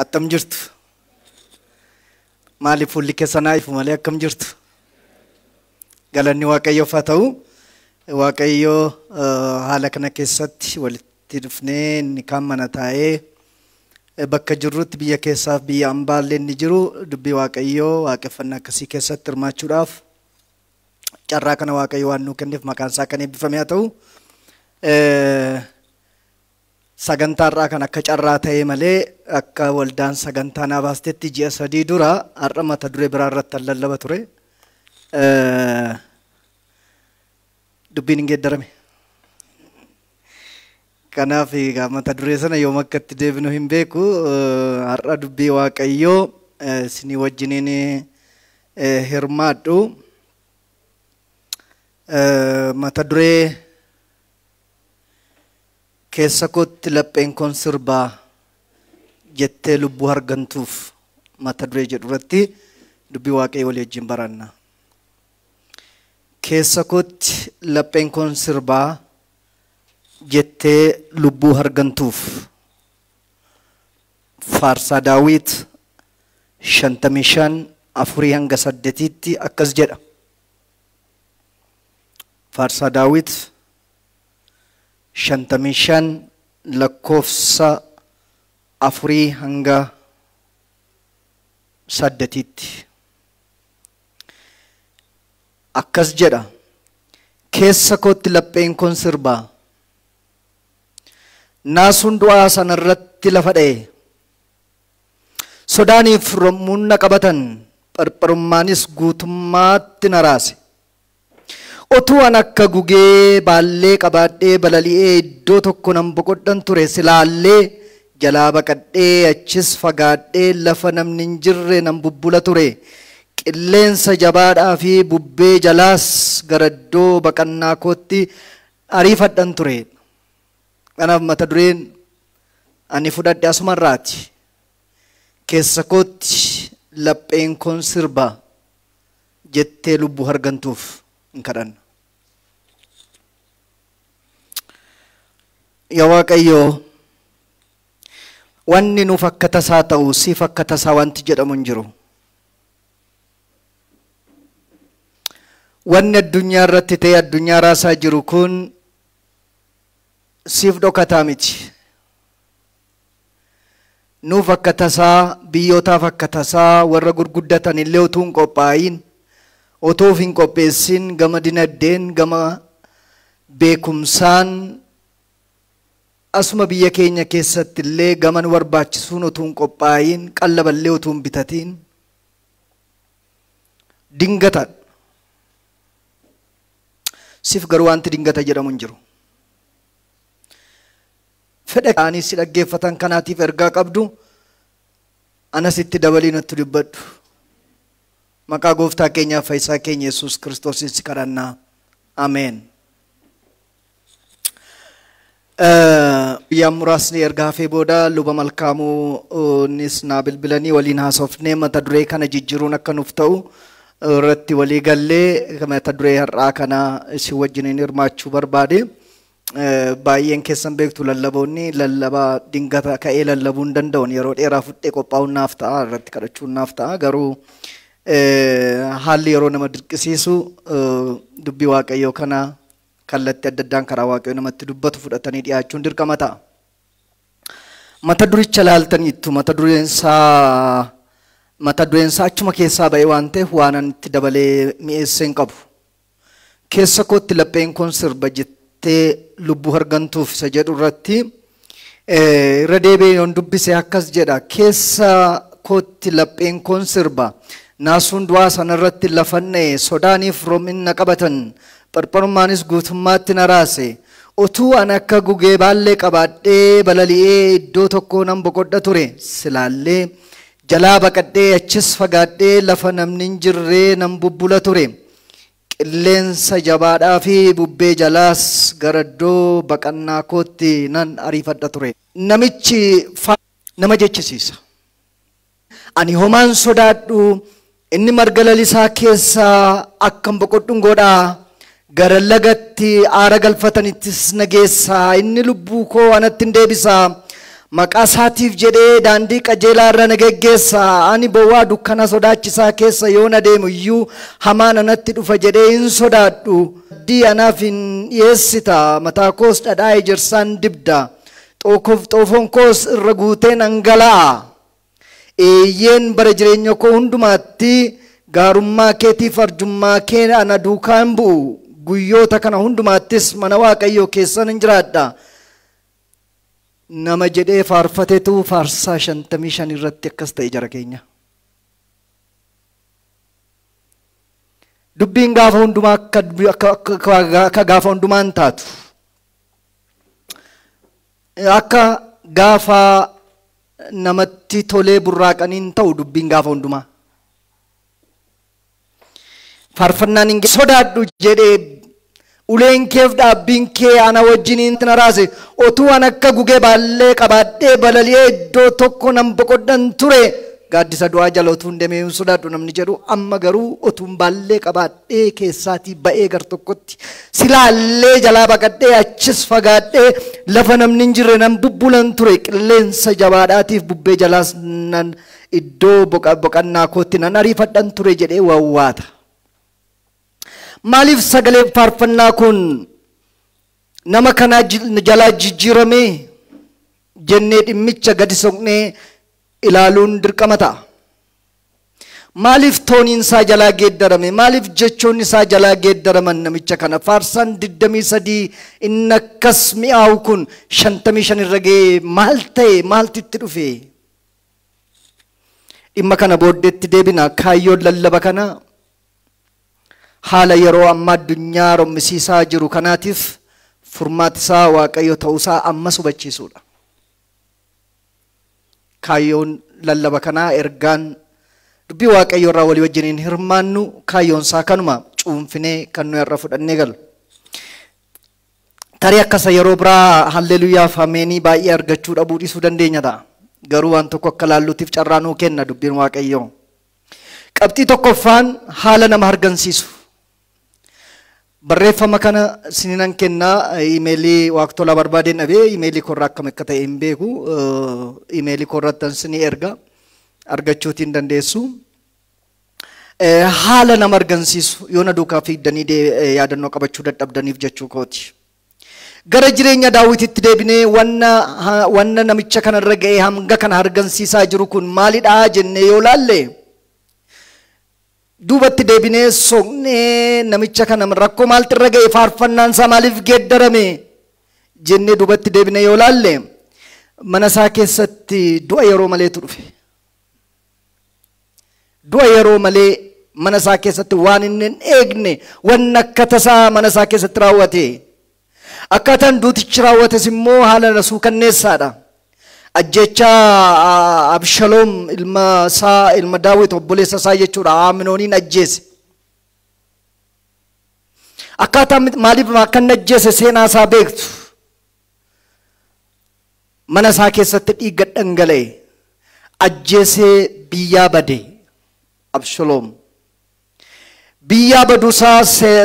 Attam jirtu. Maaliif fuulli keessanaa ifu malee akkam jirtu? Galanni Waaqayyoof haa ta'u. Waaqayyoo haala kana keessatti walitti dhufnee inni kaan mana taa'ee bakka jirrutti biyya keessaaf biyya ambaallee inni jiru dubbii Waaqayyoo waaqeffannaa akkasii keessatti hirmaachuudhaaf carraa kana Waaqayyo waan nuu kenneef maqaan isaa kan eebbifame haa ta'u. Sagantaa irraa kan akka carraa ta'e malee akka waldaan sagantaa naa baastetti ji'a 3 dura har'a mata duree biraa irratti lallaba ture. Dubbiin hin geeddarame. Kanaaf egaa mata duree sana yoom akka itti deebinu hin beeku. Har'a dubbii Waaqayyoo isinii wajjiniin hirmaadhu. Mata duree keessa kootti lapheen koon sirbaa jettee lubbuu hargantuuf mata duree jedhu irratti dubbii Waaqayyoo walii wajjin baranna. Keessa kootti lapheen koon sirbaa jettee lubbuu hargantuuf Faarsaa Daawit 55:4-8 akkas jedha. Faarsaa Daawit 55 lakkoofsa 4-8 akkas jedha. Keessa kootti lapheen koon sirbaa, naasuun du'aa sana irratti lafa dha'e, sodaaniif rommuun na qabatan, qarqarummaanis guutummaatti na raase. Otuu an akka gugee baallee qabaadhee balali'ee iddoo tokko nan boqodhan ture, silaallee jalaa baqadhee achis fagaadhee lafa namni hin jirre nan bubbula ture. Qilleensa jabaadhaa fi bubbee jalaas gara iddoo baqannaa kootti ariifadhan ture. Kanaaf mata dureen ani fudhadhe asumarraati. Keessa kootti lapheen koon sirba jettee lubbuu hargantuuf hin kadhanna. Yaa Waaqayyoo, wanni nuuf akka tasaa ta'u siif akka tasaa wanti jedhamu hin jiru. Wanni addunyaa irratti ta'e addunyaa raasaa jiru kun siif dhokataa miti. Nuuf akka tasaa, biyyootaaf akka tasaa, warra gurguddatan illee utuu hin qophaa'in, utuu of hin qopheessin gama dinagdeen, gama beekumsaan, asuma biyya keenya keessatti illee gama nu barbaachisuun utuu hin qophaa'in, qallaballee utuu hin bitatiin dingata. Siif garuu wanti dingata jedhamu hin jiru. Fedha isaanii si dhaggeeffatan kanaatiif ergaa qabdu anas itti dabalii natti dubbadhu. Maqaa gooftaa keenyaaf fayyisaa keenya Yesuus Kiristoosiin si kadhannaa. Ameen. Guyyaan muraasni erga hafee booda luba Malkaamuunis naa bilbilanii waliin haasofnee mata duree kana jijjiiruun akka nuuf ta'u irratti walii gallee mata duree har'aa kana isin wajjiniin hirmaachuu barbaade. Baay'een keessan beektu lallaboonni lallabaa dingata ka'ee lallabuu hin danda'an, yeroo dheeraa fudhee qophaa'uun naaf ta'a, irratti kadhachuun naaf ta'a, garuu haalli yeroo nama dirqisiisu dubbii Waaqayyoo kana kallattii adda addaan karaa Waaqayyoo namatti dubbatu fudhatanii dhiyaachuun dirqama ta'a. Mata duricha laaltaniittu mata dureensaa achuma keessaa ba'e waan ta'eef waan ani itti dabalee mi'eessee hin qabu. Keessa kootti lapheen koon sirba jettee lubbuu hargantuuf isa jedhu irratti irra deebi'ee yoon dubbise akkas jedha. Keessa kootti lapheen koon sirba, naasuun du'aa sanarratti lafanna'e, sodaaniif rominna qabatan, qarqarummaanis guutummaatti na raase. Otuu an akka gugee baallee qabaadhee balali'ee iddoo tokko nan boqodha ture, silaallee jalaa baqadhee achis fagaadhee lafa namni hin jirree nan bubbula ture. Qilleensa jabaadhaa fi bubbee jalaas gara iddoo baqannaa kootti nan ariifadha ture. Namichi nama jechisiisa. Ani homaan sodaadhu, inni marga lalisaa keessaa akkam boqodhuun godhaa. Gara lagatti aara galfatanittis na geessaa, inni lubbuu koo anatti hin deebisaa. Maqaa isaatiif jedhee daandii qajeelaa irra na geggeessa. Ani bowwaa dukkana sodaachisaa keessa yoon adeemu iyyuu hamaan anatti dhufa jedhee hin sodaadhu. Addii anaaf hin dhiyeessita, mataa koos dhadhaa ejersaan dibda. Xoofoon koos irra guutee dhangala'a. Eeyyeen bara jireenya koo hundumaatti gaarummaa keetiif arjummaa kee ana duukaan bu'u. Guyyoota kana hundumaattis mana Waaqayyoo keessan hin jiraadha. Nama jedhee faarfateetu faarsaa 55 irratti akkas ta'e jara keenya. Dubbiin gaafa hundumaa akka gaafa hundumaa hin taatu. Akka gaafa namatti tolee burraaqanii hin ta'u dubbiin gaafa hundumaa. Faarfannaan hin sodaadhu jedhee uleen keef dhaabbiin kee ana wajjiniin na raase. Otuu an akka gugee baallee qabaadhee balali'ee iddoo tokko nan boqodhan ture. Gaaddisa du'aa jala otuu hin deemee hin sodaadhu namni jedhu amma garuu otuun baallee qabaadhee keessaatii ba'ee gar tokkotti silaallee jalaa baqadhee achis fagaadhee lafa namni hin jirre nan bubbulan ture. Qilleensa jabaadhaatiif bubbee jalaas nan iddoo boqonnaa kootti nan ariifadhan ture jedhee wawwaata. Maaliif sagaleen faarfannaa kun nama kanaa jalaa jijjiirame jennee dhimmicha gadi soqnee ilaaluun dirqama ta'a. Maaliif tooniin isaa jalaa geeddarame? Maaliif jechoonni isaa jalaa geeddaraman namicha kana? Faarsaan 23 inni akkas mi'aawu kun 55 irra ga'ee maal ta'e? Maaltu itti dhufe? Dhimma kana booddeetti deebina. Kaayyoon lallaba kana haala yeroo ammaa addunyaa rommisiisaa jiru kanaatiif furmaati isaa Waaqayyo ta'uusaa ammas hubachiisuudha. Kaayyoon lallaba kanaa ergaan dubbii Waaqayyo irraa walii wajjiniin hirmaannu kaayyoon isaa kanuma cuunfinee kan nuyi irra fudhannee galu. Tarii akkasa yeroo biraa halleluuyaaf ameenii baay'ee argachuu dhabuu dhiisuu dandeenya ta'a. Garuu waan tokko akka laalluutiif carraa nuu kenna dubbiin Waaqayyoo. Qabxii tokkoffaan haala nama hargansiisu. Barreeffama kana sininan kennaa. Imeelii Waaqtolaa barbaadeen dhabee imeelii korraa akkam akka ta'e hin beeku. Imeelii korrattan sinii erga argachuutiin dandeessu. Haala nama argansiisu yoo na duukaa fiigdanii yaadannoo qabachuu dadhabdaniif jechuu kooti. Gara jireenya Daawititti deebinee wanna namicha kanarra ga'ee hanga kana argansiisaa jiru kun maalidhaa jennee yoo laalle duubatti deebinee soqnee namicha kana rakkoo maaltu irra ga'e faarfannaan isaa maaliif geeddarame jennee duubatti deebinee yoo laalle mana isaa keessatti du'a yeroo maleetu dhufe. Du'a yeroo malee mana isaa keessatti waan inni hin eegne wanna akka tasaa mana isaa keessatti raawwate. Akkaataan duutichi raawwates immoo haala suukanneessaadha. Ajjeechaa Abshaloom ilma isaa ilma Daawit obboleessa isaa jechuudha Amnooniin ajjeese. Akkaataa maaliif akka inni ajjeese seenaa isaa beektu. Mana isaa keessatti dhiiga dhangala'e ajjeesee biyyaa bade Abshaloom. Biyyaa baduusaa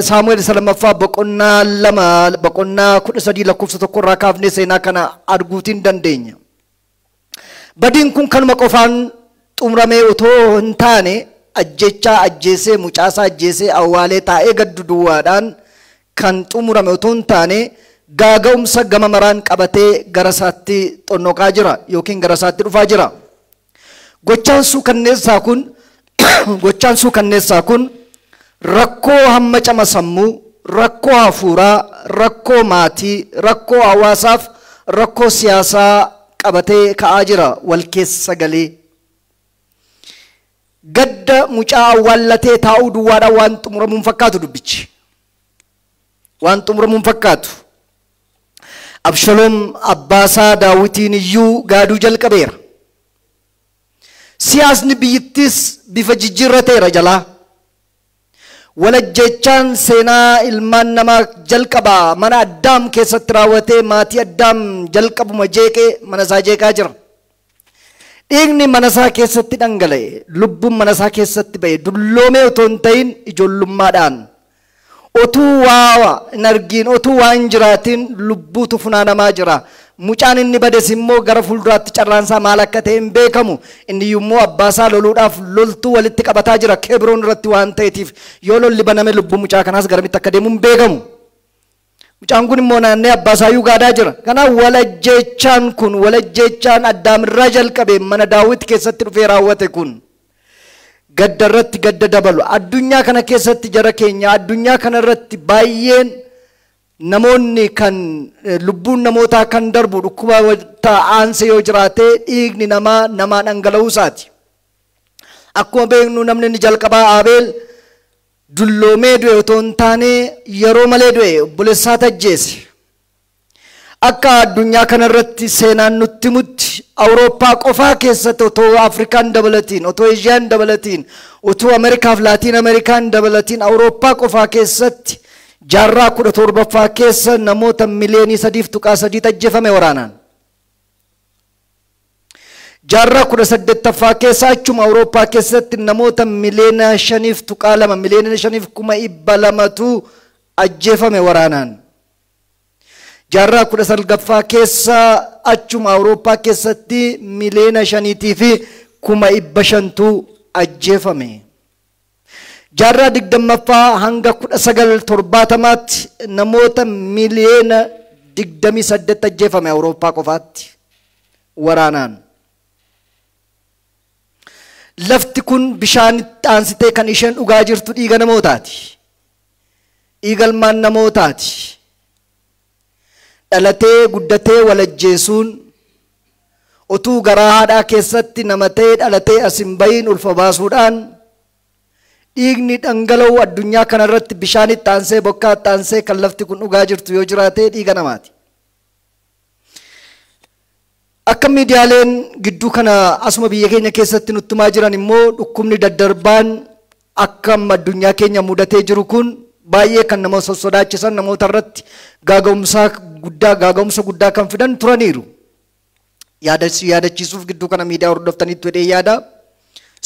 Saamu'eel isa lammaffaa boqonnaa 2 boqonnaa 13 lakkoofsa 1 irraa kaafnee seenaa kana arguutiin dandeenya. Badiin kun kanuma qofaan xumuramee otoo hin taane ajjechaa ajjeesee mucaasaa ajjeesee awwaalee taa'ee gaddu duwwaadhaan kan xumurame otoo hin taane gaaga'umsa gama maraan qabatee gara isaatti xonnoqaa jira yookiin gara isaatti dhufaa jira. Gochaan suukanneessaa kun rakkoo hamma cama sammuu, rakkoo hafuuraa, rakkoo maatii, rakkoo hawaasaaf, rakkoo siyaasaa qabatee ka'aa jira wal keessa galee. Gadda mucaa awwaallatee taa'uu duwwaadhaan waan xumuramuun fakkaatu dubbichi. Waan xumuramuun fakkaatu. Abshaloom abbaasaa Daawitiin iyyuu gaaduu jalqabeera. Siyaasni biyyittis bifa jijjiirrateera jalaa. Walajjechaan seenaa ilmaan namaa jalqabaa mana Addaam keessatti raawwatee maatii Addaam jalqabuma jeeqee mana isaa jeeqaa jira. Dhiigni mana isaa keessatti dhangala'e, lubbuun mana isaa keessatti ba'e, dulloomee otoo hin ta'in ijoollummaadhaan otuu waa hin argiin, otuu waa hin jiraatin lubbuutu funaanamaa jira. Mucaan inni bades immoo gara fuulduraatti carraansaa maal akka ta'e hin beekamu. Inni immoo abbaasaa loluudhaaf loltuu walitti qabataa jira Kebroon irratti waan ta'eetiif yoo lolli baname lubbuu mucaa kanaas garamitti akka deemu hin beekamu. Mucaan kun immoo naannee abbaasaa gaadaa jira. Kanaaf walajjeechaan kun walajjeechaan Addaamirraa jalqabe mana Daawit keessatti dhufee raawwate kun gadda irratti gadda dabalu. Addunyaa kana keessatti jara keenya addunyaa kana irratti baay'een namoonni kan lubbuun namootaa kan darbu dhukkuba aansee yoo jiraate dhiigni namaa namaa dhangala'uu isaati. Akkuma beeknu namni inni jalqabaa Abeel dulloomee du'e otoo hin taane yeroo malee du'e obboleessaa ajjeese. Akka addunyaa kanarratti seenaan nutti himutti Awurooppaa qofaa keessatti otoo Afrikaan dabalatiin, otoo Eeshiyaan dabalatiin, otoo Ameerikaaf Laatiin Ameerikaan dabalatiin Awurooppaa qofaa keessatti jaarraa 17ffaa keessa namoota miliyoonii 3.3 ajjeefame waraanaan. Jaarraa 18ffaa keessa achuma Awurooppaa keessatti namoota miliyoona 5.2 miliyoona 5,200 ajjeefame waraanaan. Jaarraa 19ffaa keessa achuma Awurooppaa keessatti miliyoona 5,500 ajjeefame. Jaarraa 20ffaa hanga 1970tti namoota miliyoona 28 ajjeefame Awurooppaa qofaatti waraanaan. Lafti kun bishaan aansitee kan isheen dhugaa jirtu dhiiga namootaati. Dhiiga ilmaan namootaati. Dhalatee guddatee walajjeesuun otuu garaa haadhaa keessatti nama ta'ee dhalatee as hin bahin ulfa baasuudhaan dhiigni dhangala'u addunyaa kanarratti bishaan itti aansee bokkaa itti aansee kan lafti kun dhugaa jirtu yoo jiraate dhiiga namaati. Akka miidiyaaleen gidduu kana asuma biyya keenya keessatti nuttumaa jiran immoo dhukkubni daddarbaan akka amma addunyaa keenya mudatee jiru kun baay'ee kan nama sosodaachisan namoota irratti gaaga'umsa guddaa kan fidan turaniiru. Yaadachiisuuf gidduu kana miidiyaa hordoftanitti jedhee yaada.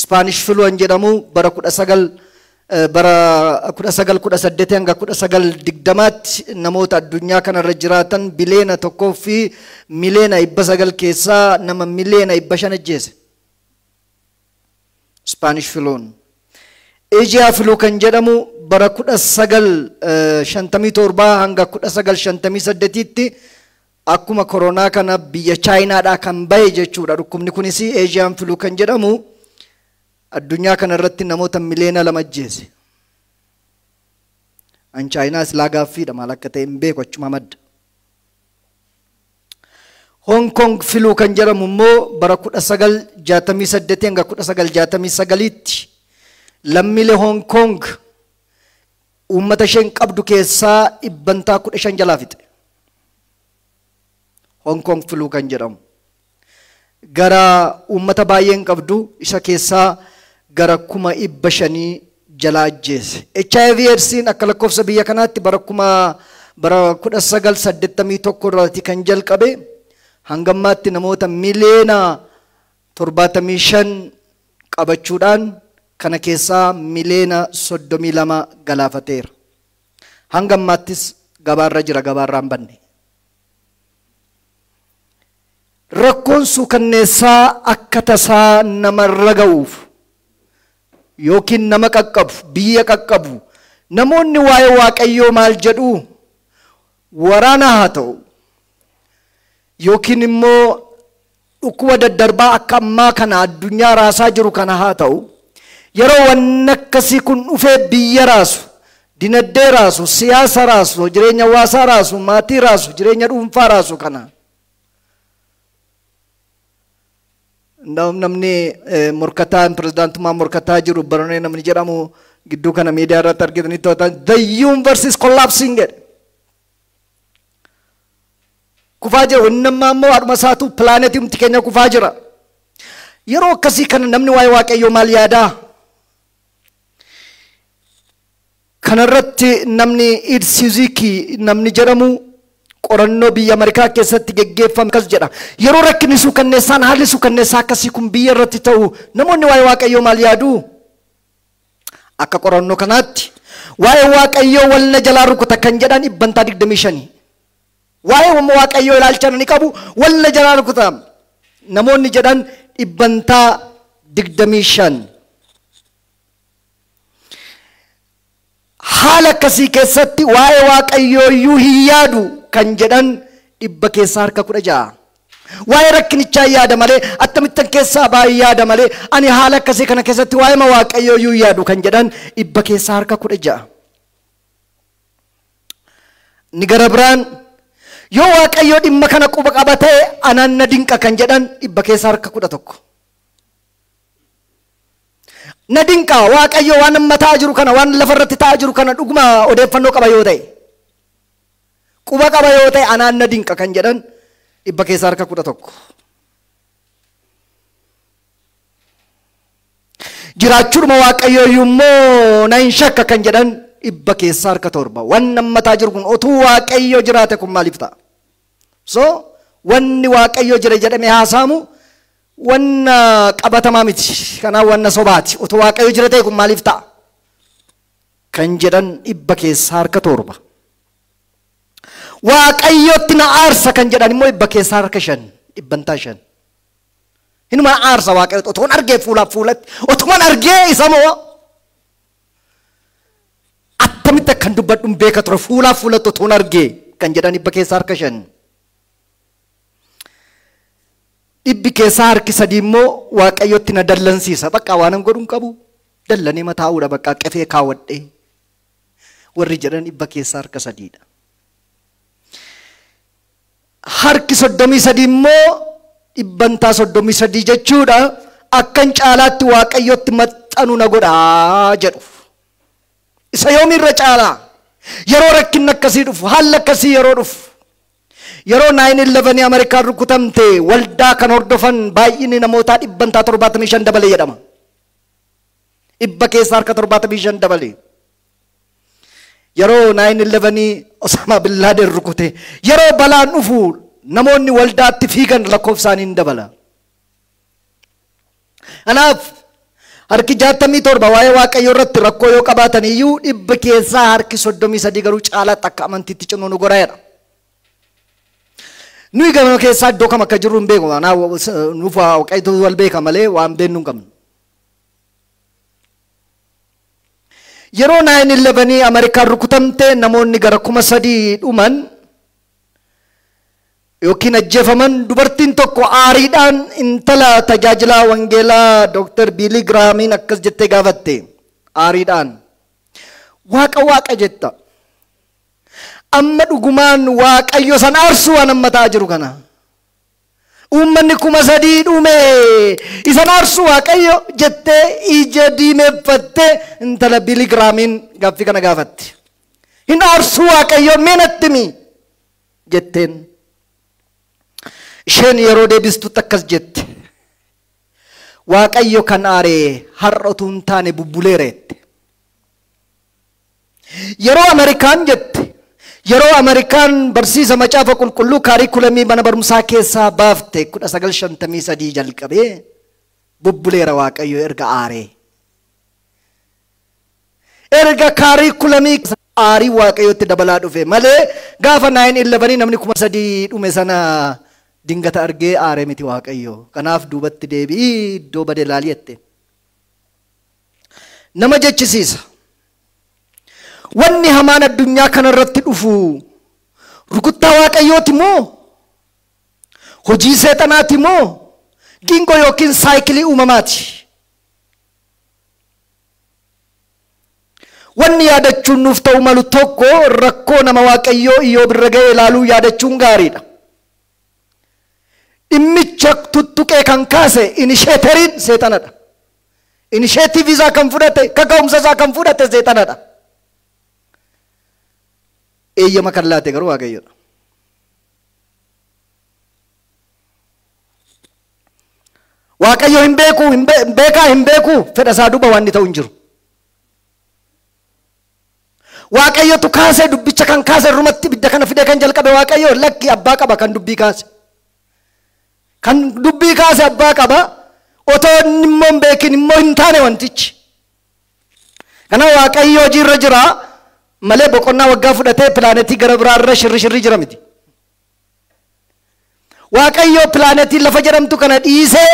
Spanish flu jedhamu bara 1918 hanga 1920tti namoota addunyaa kanarra jiraatan biliyoona 1 fi miliyoona 900 keessaa nama miliyoona 500 ajjeese. Spanish fluun. Asia flu kan jedhamu bara 1957 hanga 1958tti akkuma koronaa kana biyya Chaayinaadhaa kan bahe jechuudha. Dhukkubni kunis Asian flu kan jedhamu addunyaa kanarratti namoota miliyoona 2 ajjeese. An Chaayinaa silaa gaaffiidha maal akka ta'e hin beeku achuma madda. Hong Kong flu kan jedhamu immoo bara 1968 hanga 1969tti lammiilee Hong Kong uummata isheen qabdu keessaa 15% jalaa fixe. Hong Kong flu kan jedhamu. Gara uummata baay'een qabdu isa keessaa gara 500,000 jalaa ajjeese. HIV AIDSiin akka lakkoofsa biyya kanaatti bara 1981 irratti kan jalqabe hanga ammaatti namoota miliyoona 75 qabachuudhaan kana keessaa miliyoona 32 galaafateera. Hanga ammaattis gabaarra jira, gabaarraa hin banne. Rakkoon suukanneessaa akka tasaa namarra ga'uuf yookiin nama qaqqabu, biyya qaqqabu, namoonni waa'ee Waaqayyoo maal jedhu waraana haa ta'u yookiin immoo dhukkuba daddarbaa akka ammaa kana addunyaa raasaa jiru kana haa ta'u yeroo wanni akkasii kun dhufee biyya raasu, dinagdee raasu, siyaasa raasu, jireenya hawaasaa raasu, maatii raasu, jireenya dhuunfaa raasu kana. Namni morkataa pirezidaantummaa morkataa jiru Baronee namni jedhamu gidduu kana miidiyaa irratti argitanii to'atan the universe is collapsing jedhe. Kufaa jira. Inni ammaa immoo haadhuma isaatu pilaanetii humti keenya kufaa jira. Yeroo akkasii kana namni waa'ee Waaqayyoo maal yaadaa? Kanarratti namni Ed Suzuki namni jedhamu qorannoo biyya Ameerikaa keessatti geggeeffame akkas jedha. Yeroo rakkinni suukanneessaan haalli suukanneessaa akkasii kun biyya irratti ta'u namoonni waa'ee Waaqayyoo maal yaadu? Akka qorannoo kanaatti waa'ee Waaqayyoo walna jalaa rukuta kan jedhan 25%. Waa'ee Waaqayyoo ilaalcha ni qabu walla jalaa rukutam. Namoonni jedhan 25%. Haala akkasii keessatti waa'ee Waaqayyoo iyyuu hin yaadu kan jedhan 16%. Waa'ee rakkinichaa yaada malee akkamittan keessaa baay'ee yaada malee ani haala akkasii kana keessatti waa'ee Waaqayyoo iyyuu yaadu kan jedhan 16%. Ni gara biraan yoo Waaqayyoo dhimma kana quba qaba ta'e anaan na dinqa kan jedhan 11%. Na dinqa Waaqayyo waan amma ta'aa jiru kana waan lafarratti ta'aa jiru kana dhuguma odeeffannoo qaba yoo ta'e quba qaba yoo ta'e anaan na dinqa kan jedhan 11%. Jiraachuudhuma Waaqayyoo immoo na hin shakka kan jedhan 7%. Waan amma ta'aa jiru kun otuu Waaqayyo jiraate kun maaliif ta'a? So wanni Waaqayyo jira jedhamee haasa'amu wanna qabatamaa miti. Kanaaf wanna sobaati. Otoo Waaqayyo jira ta'e kun maaliif ta'a? Kan jedhan 7%. Waaqayyotti na aarsa kan jedhan immoo 5%. 5%. Hinuma aarsa Waaqayyo otoon argee fuulaaf fuulatti otuman argee isa moo attamitti akkan dubbadhu hin beeka ture fuulaaf fuulatti otoon argee kan jedhan 5%. 3% immoo Waaqayyotti na dallansiisa. Bakka waan hin godhu hin qabu. Dallanee mataa'uudha bakka qefee kaawwadhee. Warri jedhan 3%. 33% immoo 33% jechuudha. Akkan caalaatti Waaqayyotti maxxanu na godhaa jedhu. Isa yoomirra caalaa? Yeroo rakkinni akkasii dhufu, haalli akkasii yeroo dhufu. Yeroo 9/11 Ameerikaan rukutamte waldaa kan hordofan baay'inni namootaa 75% dabale jedhama. 75% dabale. Yeroo 9/11 Osama bin Laden rukute yeroo balaan dhufu namoonni waldaatti fiigan lakkoofsaanii hin dabala. Kanaaf 67% waa'ee Waaqayyoo irratti rakkoo yoo qabaatan iyyuu 33% garuu caalaatti akka amantiitti cimuu nu godha jedha. Nuyi gama keessaa iddoo kam akka jirru hin beeku. Nuuf Waaqayyotu wal beeka malee waan beeknu hin qabnu. Yeroo 9/11 Ameerikaan rukutamte namoonni gara 3,000 dhuman yookiin ajjeefaman. Dubartiin tokko aariidhaan intala tajaajilaa wangeelaa Dr. Billy Grahamiin akkas jettee gaafatte. Aariidhaan Waaqa Waaqa jetta. Amma dhugumaan Waaqayyo san aarsuu waan amma ta'aa jiru kana. Uummanni 3,000 dhume isan aarsuu Waaqayyo jettee ija diimeeffattee intala Billy Grahamiin gaaffii kana gaafatte. Hin aarsuu Waaqayyo mee natti himi jetteen. Isheen yeroo deebistutti akkas jette. Waaqayyo kan aaree har'a utuu hin taane bubbuleera jette. Yeroo Ameerikaan jette. Yeroo Ameerikaan barsiisa macaafa qulqulluu kaarikulamii mana barumsaa keessaa baafte 1953 jalqabee bubbuleera Waaqayyo erga aaree. Erga kaarikulamii aarii Waaqayyotti dabalaa dhufe malee gaafa 9/11 namni 3,000 dhume sana dingata argee aaree miti Waaqayyo. Kanaaf duubatti deebi'ii iddoo badee laali jette. Nama jechisiisa. Wanni hamaan addunyaa kanarratti dhufu rukuttaa Waaqayyooti moo? Hojii seexanaati moo? Gingoo yookiin saayikilii uumamaati? Wanni yaadachuun nuuf ta'u malu tokko rakkoo nama Waaqayyoo Iyyoob irra ga'e ilaaluu yaadachuun gaariidha. Dhimmicha tuttuqee kan kaase inisheeteriin seexanadha. Inisheetiivii isaa kan fudhate, kaka'umsa isaa kan fudhate seexanadha. Eeyyama kan laate garuu Waaqayyoodha. Waaqayyo hin beeku, hin beekaa hin beeku fedha isaa duuba waan inni ta'u hin jiru. Waaqayyotu kaasee dubbicha kan kaase irrumatti ibidda kana fidee kan jalqabe Waaqayyo lakki abbaa qaba kan dubbii kaase. Kan dubbii kaase abbaa qaba otoo inni immoo hin beekin immoo hin taane wantichi. Kanaaf Waaqayyo hojiirra jira malee boqonnaa waggaa fudhatee pilaanetii gara biraarra shirri shirri jira miti. Waaqayyo pilaanetii lafa jedhamtu kana dhiisee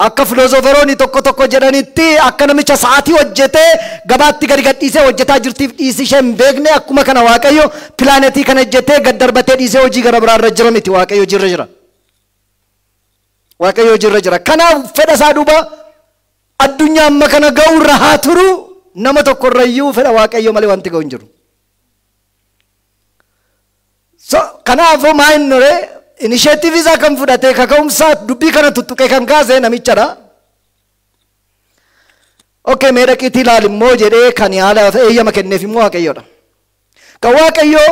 akka filoozoferoonni tokko tokko jedhanitti akka namicha sa'aatii hojjetee gabaatti gadi gadhiisee hojjetaa jirtiif dhiisi ishee hin beekne akkuma kana Waaqayyo pilaanetii kana hojjetee gad darbatee dhiisee hojii gara biraarra jira miti. Waaqayyo hojiirra jira. Waaqayyo hojiirra jira. Kanaaf fedha isaa duuba addunyaa amma kana ga'u irra haa turu nama tokko irrayyuu fedha Waaqayyo malee wanti ga'u hin jiru. So kanaafuu maa inni ree initiative isaa kan fudhatee kaka'umsaa dubbii kana tuttuqee kan kaase namichadha. Okay, mee dhaqiitii ilaali immoo jedhee kan yaala eeyyama kenneef immoo Waaqayyoodha. Kan Waaqayyo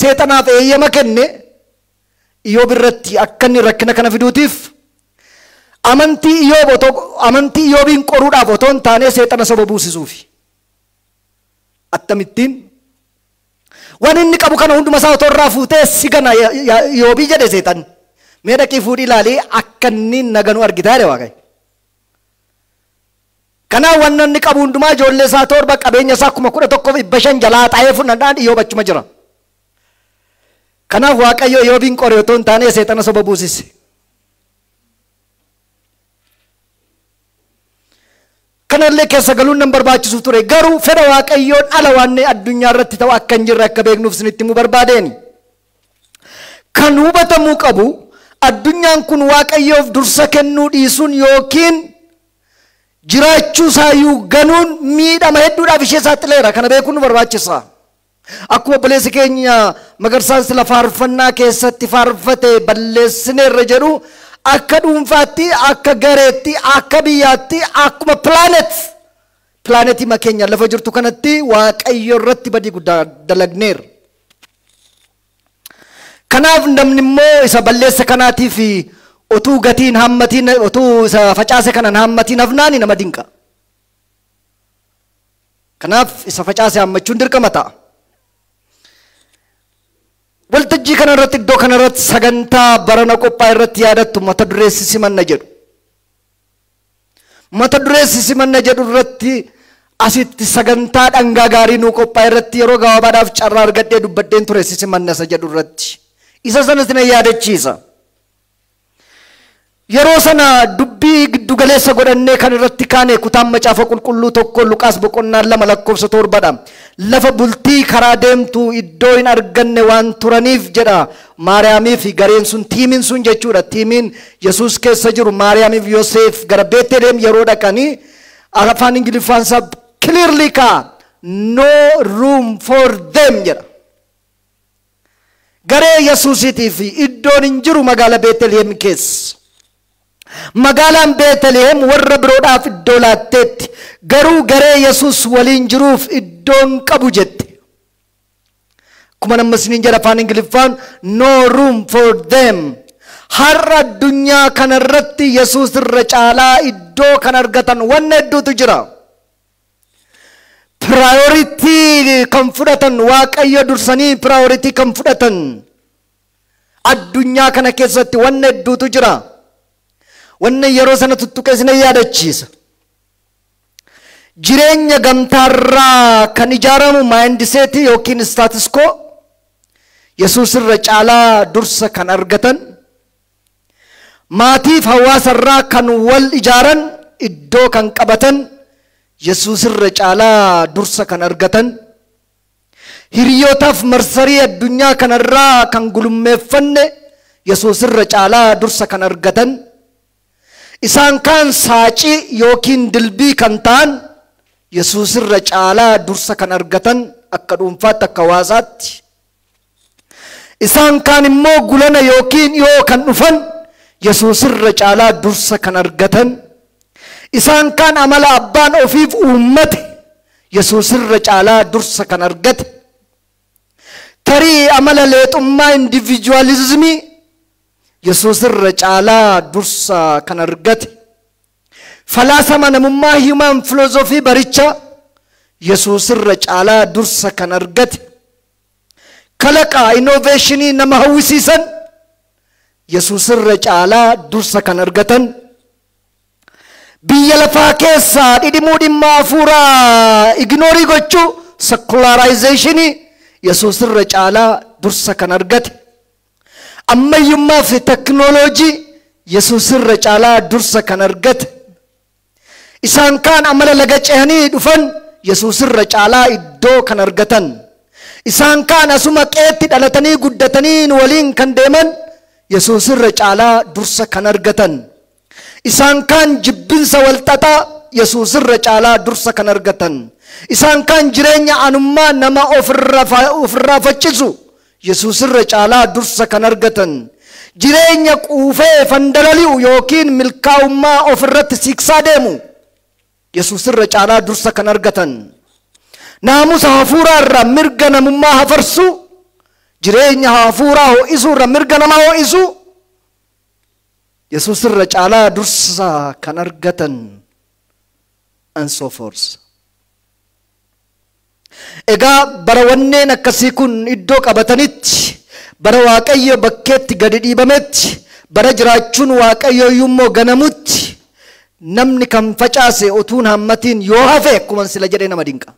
seexanaaf eeyyama kenne Iyyoob irratti akka inni rakkina kana fiduutiif amantii Iyyoob otoo amantii Iyyoobiin qoruudhaaf otoo hin taane seexana soba buusisuufi. Akkamittiin waan inni qabu kana hunduma isaa otoo irraa fuutee si gana Iyyoobii jedhe seexan. Mee dhaqii fuudhii ilaalii akka inni naganu argitaa jedhe Waaqayyo. Kanaaf waan inni qabu hundumaa ijoollee isaa 7 qabeenya isaa 11,500 jalaa xaa'ee fudhannaan Iyyoob achuma jira. Kanaaf Waaqayyo Iyyoobiin qore otoo hin taane seexana soba buusise. Kanallee keessa galuun nan barbaachisu ture garuu fedha Waaqayyoon ala waan addunyaa irratti ta'u akka hin jirre akka beeknuuf isinitti himuu barbaadeeni. Kan hubatamuu qabu addunyaan kun Waaqayyoof dursa kennuu dhiisuun yookiin jiraachuu isaayyuu ganuun miidhama hedduudhaaf ishee saaxileera. Kana beekuun nu barbaachisa. Akkuma obboleessi keenya Magarsaan sila faarfannaa keessatti faarfate balleessineerra jedhu akka dhuunfaatti, akka gareetti, akka biyyaatti, akkuma pilaanetii keenya lafa jirtu kanatti Waaqayyo irratti badii guddaa dalagneerra. Kanaaf namni immoo isa balleessa kanaatiif otuu gatiin hammatiin otuu isa facaase kanan hammatiin hafnaani nama dinqa. Kanaaf isa facaase hammachuun dirqama ta'a. Waltajjii kanarratti iddoo kanarratti sagantaa barana qophaa'e irratti yaadattu mata dureessi simanna jedhu. Mata dureessi simanna jedhu irratti asitti sagantaa dhangaa gaarii nuu qophaa'e irratti yeroo gabaabaadhaaf carraa argadhee dubbadheen ture simanna isa jedhu irratti. Isa sanas na yaadachiisa. Yeroo sana dubbii giddu galeessa godhannee kan irratti kaane kutaan macaafa qulqulluu tokko Luqaas boqonnaa 2 lakkoofsa 7dha. Lafa bultii karaa deemtu iddoo hin arganne waan turaniif jedha Maariyaamii fi gareen sun tiimiin sun jechuudha. Tiimiin Yesuus keessa jiru Maariyaamii fi Yoseef gara Beetlehem yeroo dhaqanii afaan Ingiliffaan isaa clearly kaa no room for them jedha. Garee Yesuusiitiif iddoon hin jiru magaala Beetlehem keessa. Magaalaan Beetlehem warra biroodhaaf iddoo laatteetti garuu garee Yesuus waliin jiruuf iddoon qabu jette. Akkuma nama isiniin jedha afaan Ingiliffaan no room for them. Har'a addunyaa kanarratti Yesuus irra caalaa iddoo kan argatan wanna hedduutu jira. Priority kan fudhatan Waaqayyo dursanii priority kan fudhatan addunyaa kana keessatti wanna hedduutu jira. Wanna yeroo sana tuttuqee isin yaadachiisa. Jireenya gamtaarraa kan ijaaramu mindset yookiin status quo Yesuus irra caalaa dursa kan argatan maatiif hawaasarraa kan wal ijaaran iddoo kan qabatan Yesuus irra caalaa dursa kan argatan hiriyootaaf marsarii addunyaa kanarraa kan gulummeeffanne Yesuus irra caalaa dursa kan argatan isaan kaan saacii yookiin dilbii kan ta'an Yesuus irra caalaa dursa kan argatan akka dhuunfaatti akka hawaasaatti isaan kaan immoo gulana yookiin yoo kan dhufan Yesuus irra caalaa dursa kan argatan isaan kaan amala abbaan ofiif uummate Yesuus irra caalaa dursa kan argate tarii amala leexummaa individualizimii Yesuus irra caalaa dursa kan argate falaasama namummaa human philosophy baricha Yesuus irra caalaa dursa kan argate kalaqa innovationii nama hawwisiisan Yesuus irra caalaa dursa kan argatan biyya lafaa keessaa dhidhimuu dhimma hafuuraa ignorii gochuu secularizationii Yesuus irra caalaa dursa kan argate Ammayyummaa fi teknooloojii Yesuus irra caalaa dursa kan argate. Isaan kaan amala laga ce'anii dhufan Yesuus irra caalaa iddoo kan argatan. Isaan kaan asuma qeetti dhalatanii guddatanii waliin kan deeman Yesuus irra caalaa dursa kan argatan. Isaan kaan jibbinsa walxaxaa Yesuus irra caalaa dursa kan argatan. Isaan kaan jireenya anummaa nama ofirraa faccisu Yesuus irra caalaa dursa kan argatan. Jireenya quufee fandalali'u yookiin milkaa'ummaa ofirratti siksaa deemu Yesuus irra caalaa dursa kan argatan. Naamusa hafuuraa irraa mirga namummaa hafarsu, jireenya hafuuraa ho'isuu irra mirga namaa ho'isu Yesuus irra caalaa dursa kan argatan, and so forth. Egaa bara wanneen akkasii kun iddoo qabatanitti, bara Waaqayyo bakkeetti gadi dhiibametti, bara jiraachuun Waaqayyo immoo ganamutti, namni kan facaase utuun hammatiin yoo hafe akkuma sila jedhee nama dinqa.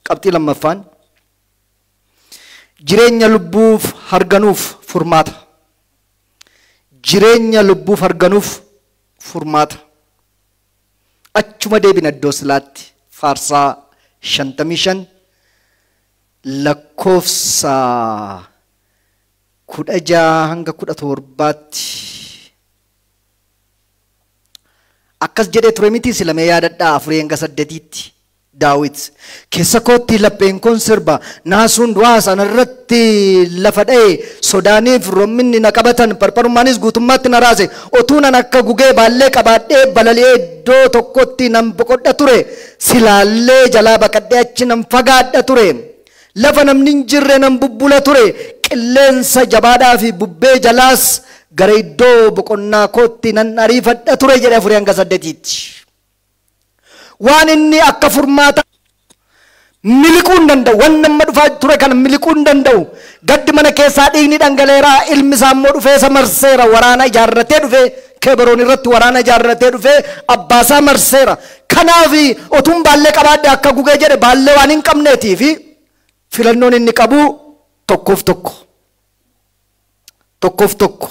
Qabxii lammaffaan jireenya lubbuuf harganuuf furmaata. Jireenya lubbuuf harganuuf furmaata. Achuma deebina iddoo silaatti faarsaa 55 lakkoofsa 16 hanga 17tti akkas jedhee ture miti silamee yaadadhaa 4 hanga 8tti. Daawit keessa kootti lapheen koon sirba, naasuun du'aa sanarratti lafa dha'e, sodaaniif romminni na qabatan, parparummaanis guutummaatti na raase. Otuu nan akka gugee baallee qabaadhee balali'ee iddoo tokkotti nan boqodha ture, silaallee jalaa baqadhee achi nan fagaadha ture. Lafa namni hin jirre nan bubbula ture, qilleensa jabaadhaa fi bubbee jalaas gara iddoo boqonnaa kootti nan ariifadha ture jedhe 4 hanga 8tti. Waan inni akka furmaata miliquu hin danda'u, waan nama dhufaa ture kana miliquu hin danda'u. Gaddi mana keessaa dhiigni dhangala'eera, ilmi isaa immoo dhufee isa marseera, waraana ijaarratee dhufee Kebroon irratti waraana ijaarratee dhufee abbaasaa marseera. Kanaaf otuun baallee qabaadhe akka gugee jedhe baallee waan hin qabneetii fi filannoon inni qabu tokkoof tokko. Tokkoof tokko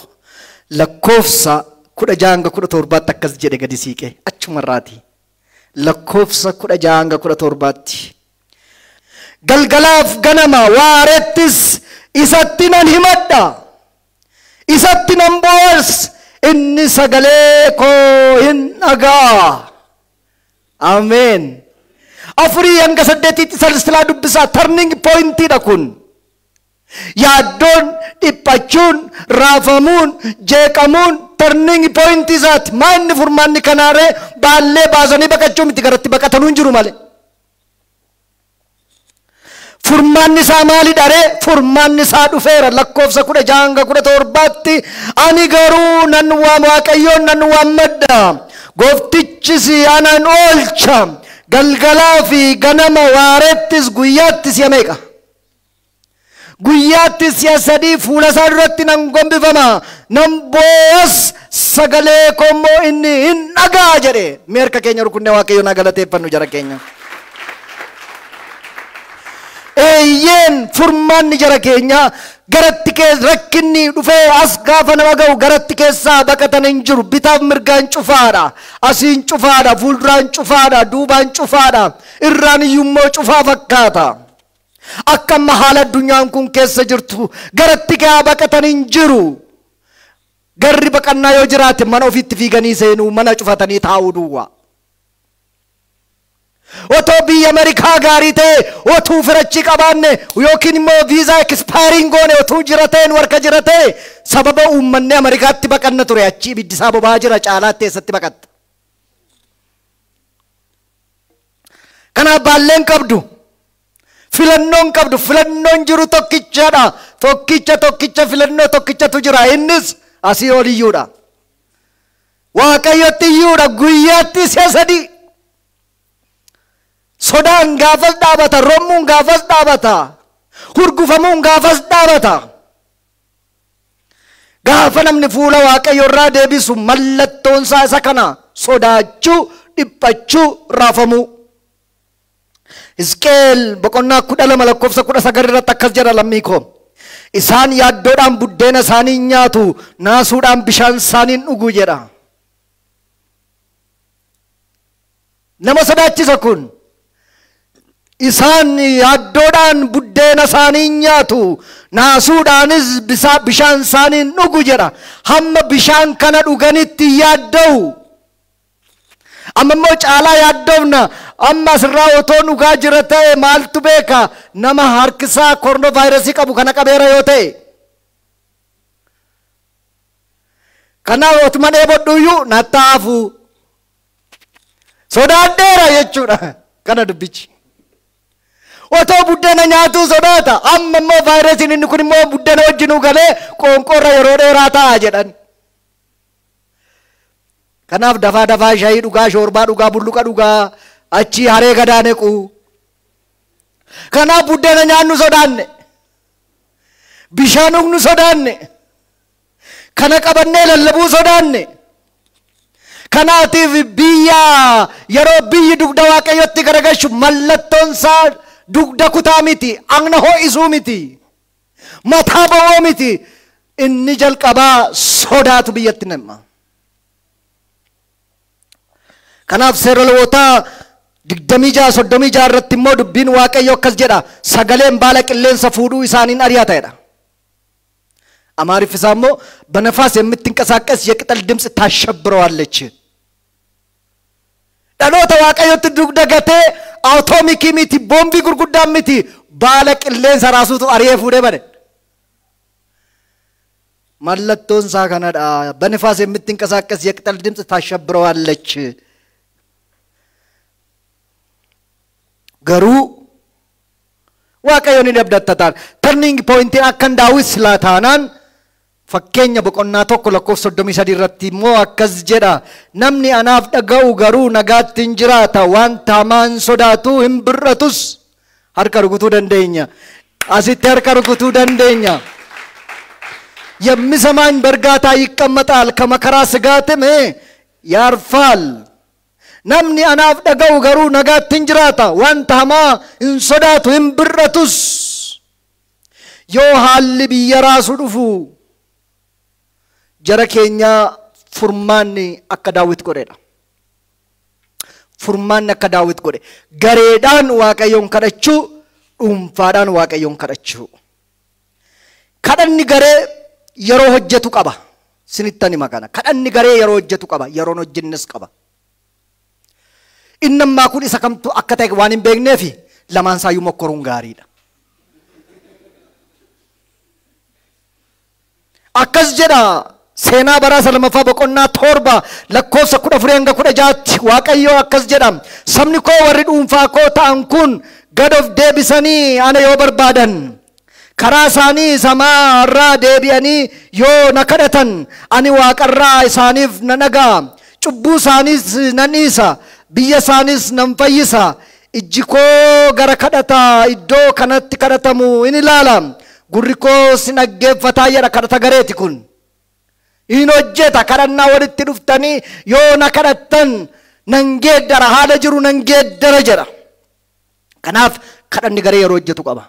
lakkoofsa 16 hanga 17tti akkas jedhe gadi siiqee achumarraati. Lakkoofsa 16 hanga 17tti. Galgalaaf ganama waarettis isatti nan himadha, isatti nan boo'as, inni sagalee koo hin dhaga'a. Ameen. 4 hanga 8tti silsilaa dubbisaa turning pointiidha kun. Yaaddoon, dhiphachuun, raafamuun, jeeqamuun turning point isaati. Maa inni furmaanni kanaaree baallee baasanii baqachuu miti, garatti baqatanuu hin jiru malee. Furmaanni isaa maalidha ree? Furmaanni isaa dhufeera lakkoofsa 16 hanga 17tti. Ani garuu nan waama, Waaqayyoon nan waammadha, gooftichis anan oolcha. Galgalaa fi ganama waarettis guyyaatti si'a meeqa? Guyyaatti si'a 3 fuula isaa duratti nan gombifama, nan boo'as, sagalee koo immoo inni hin dhaga'a jedhe. Mee harka keenya rukunnee Waaqayyoon haa galateeffannu jara keenya. Eeyyeen furmaanni jara keenya garatti rakkinni dhufee as gaafa nama ga'u garatti keessaa baqatan hin jiru. Bitaaf mirgaan cufaadha, asiin cufaadha, fuulduraan cufaadha, duubaan cufaadha, irraan iyyuu cufaa fakkaata. Akka amma haala addunyaan kun keessa jirtu garatti kaa baqatan hin jiru. Garri baqannaa yoo jiraate mana ofiitti fiiganii seenuu, mana cufatanii taa'uu duwwaa. Otoo biyya Ameerikaa gaarii ta'e, otuu firachi qabaanne yookiin immoo viizaa expiring goone otuu jira ta'e, nu harka jira ta'e, sababa uummanni Ameerikaatti baqanna ture. Achi ibiddi isaa boba'aa jira, caalaatti eessatti baqatta? Kanaaf baalleen qabdu, filannoon qabdu, filannoon jiru tokkichadha. Tokkicha tokkicha filannoo tokkichatu jira, innis asii ol iyyuudha. Waaqayyotti iyyuudha guyyaatti si'a 3. Sodaan gaafas dhaabata, rommuun gaafas dhaabata, hurgufamuun gaafas dhaabata. Gaafa namni fuula Waaqayyo irraa deebisu mallattoon isaa isa kana: sodaachuu, dhiphachuu, raafamuu. Hisqeel boqonnaa 12 lakkoofsa 19 irratti akkas jedha lammii koo. Isaan yaaddoodhaan buddeena isaanii nyaatu, naasuudhaan bishaan isaanii dhugu jedha. Nama sodaachisa kun. Isaan yaaddoodhaan buddeena isaanii nyaatu, naasuudhaanis bishaan isaanii dhugu jedha. Hamma bishaan kana dhuganitti yaadda'u. Amma immoo caalaa yaaddoofna. Amma asirraa otoo dhugaa jira ta'e maaltu beeka? Nama harkisaa koronaa vaayirasii qabu kana qabeera yoo ta'e. Kanaaf otuma dheebodhuyyuu nattaafu. Sodaadheera jechuudha. Kana dubbichi. Otoo buddeena nyaatuu sodaata. Amma immoo vaayirasiin inni kun immoo buddeena wajjinuu galee qoonqoorra yeroo dheeraa ta'a jedhan. Kanaaf dafaa dafaa shaayii dhugaa, shoorbaa dhugaa, bulluqa dhugaa, achi haree gadaa nequ. Kanaaf buddeena nyaannu sodaanne. Bishaan dhugnu sodaanne. Kana qabannee lallabuu sodaanne. Kanaatiif biyya yeroo biyyi dugda Waaqayyotti garagalchu mallattoon isaa dugda kutaa miti, agna ho'isuu miti, mataa ba'oo miti. Inni jalqabaa sodaatu biyyatti nama. Kanaaf seera lewwotaa 26-36 irratti immoo dubbiin Waaqayyo akkas jedha. Sagaleen baala qilleensa fuudhuu isaaniin ari'ata jedha. Amaariff isaa immoo በነፋስ የምትንቀሳቀስ የቅጠል ድምፅ ታሸብረዋለች። Dhaloota Waaqayyotti dugda gatee atoomikii miti, boombii gurguddaa miti, baala qilleensa raasuutu ari'ee fuudhee bade. Mallattoon isaa kanadha. በነፋስ የምትንቀሳቀስ የቅጠል ድምፅ ታሸብረዋለች። Garuu Waaqayyoon ni abdattataan. Turning pointiin akkan Daawit silaa taanaan fakkeenya boqonnaa 1 lakkoofsa 33 irratti immoo akkas jedha. Namni anaaf dhaga'u garuu nagaatti hin jiraata, wanta hamaan sodaatu hin bir'atus. Harka rukutuu dandeenya. Asitti harka rukutuu dandeenya. የሚሰማኝ በእርጋታ ይቀመጣል፣ ከመከራ ስጋትም ያርፋል። Namni anaaf dhaga'u garuu nagaatti hin jiraata, wanta hamaa hin sodaatu hin bir'atus. Yoo haalli biyya raasu dhufu jara keenya furmaanni akka Daawit godhedha. Furmaanni akka Daawit godhe. Gareedhaan Waaqayyoon kadhachuu, dhuunfaadhaan Waaqayyoon kadhachuu. Kadhanni garee yeroo hojjetu qaba. Sinittan hima kana. Kadhanni garee yeroo hojjetu qaba, yeroon hojjennes qaba. Inni ammaa kun isa kamtu akka ta'e waan hin beekneefi lamaan isaayyuu mokkoruun gaariidha. Akkas jedha seenaa bara 2ffaa boqonnaa 7 lakkoofsa 14 hanga 16tti Waaqayyo akkas jedha. Sabni koo warri dhuunfaa koo ta'an kun gad of deebisanii ana yoo barbaadan, karaa isaanii samaa irraa deebi'anii yoo na kadhatan, ani waaqarraa isaaniif nan dhaga'a, cubbuu isaaniis nan dhiisa, biyya isaaniis nan fayyisa. Ijji koo gara kadhata iddoo kanatti kadhatamu in ilaala, gurri koos hin dhaggeeffataa jedha. Kadhata gareeti kun. In hojjeta. Kadhannaa walitti dhuftanii yoo na kadhattan nan geeddara, haala jiru nan geeddara jedha. Kanaaf kadhanni garee yeroo hojjetu qaba.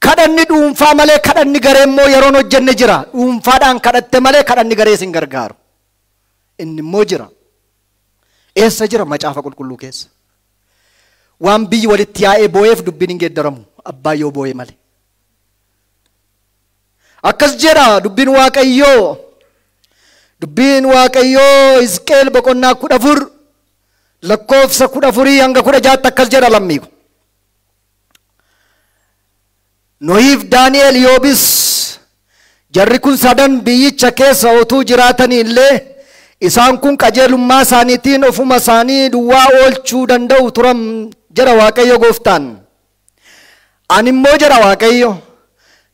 Kadhanni dhuunfaa malee kadhanni garee immoo yeroon hojjenne jira. Dhuunfaadhaan kadhatte malee kadhanni garee sin gargaaru. Inni immoo jira. Eessa jira? Macaafa qulqulluu keessa. Waan biyyi walitti yaa'ee boo'eef dubbiin hin geeddaramu, abbaa yoo boo'e malee. Akkas jedha dubbiin Waaqayyoo. Dubbiin Waaqayyoo Hisqeel boqonnaa 14 lakkoofsa 14 hanga 16 akkas jedha lammiiku. Nohiif Daani'el Yoobis jarri kun sadan biyyicha keessa otuu jiraatanii illee isaan kun qajeelummaa isaaniitiin ofuma isaanii duwwaa oolchuu danda'u turan jedha Waaqayyo gooftaan. Ani immoo jedha Waaqayyo,